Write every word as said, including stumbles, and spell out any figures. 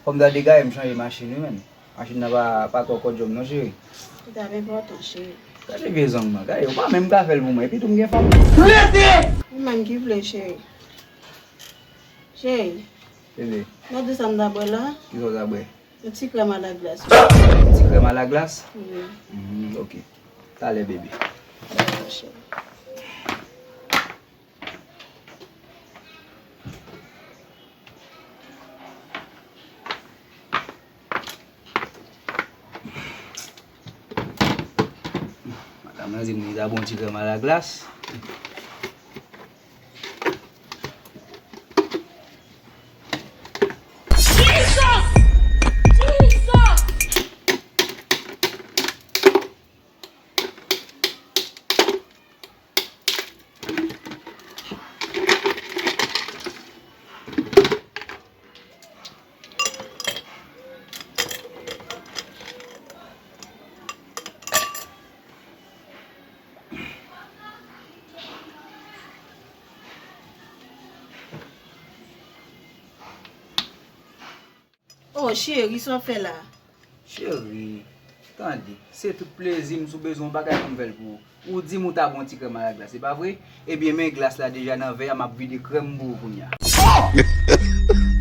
Fò m ta degaje m chanje machin wi, menn. Machin nan pa, pa twò kòdjòm non, cheri. Li t ap enpòtan, cheri. Gade vye zong nan, gade, ou pa menm ka fè l pou mwen, epi tou m gen fanm. Ou menm ki vle, cheri. Cheri. Bebe. Gade sa m ta bwè la. Kisa w ta bwè? Yon ti krèm a la glas. Ti krèm a la glas? Wi. Mm, ok. Talè, bebe. Talè, cheri. Madanm nan di m li ta bon ti krèm a la glas. Oh, cheri, sa w fè la? Cheri, tande, se tout plezi m, si w bezwen yon bagay pou m fè l pou ou. Ou di m ou ta bon ti krèm a la glas, se pa vre? Ebyen, men glas la deja nan vè a, m ap vide krèm pou ou kounye a.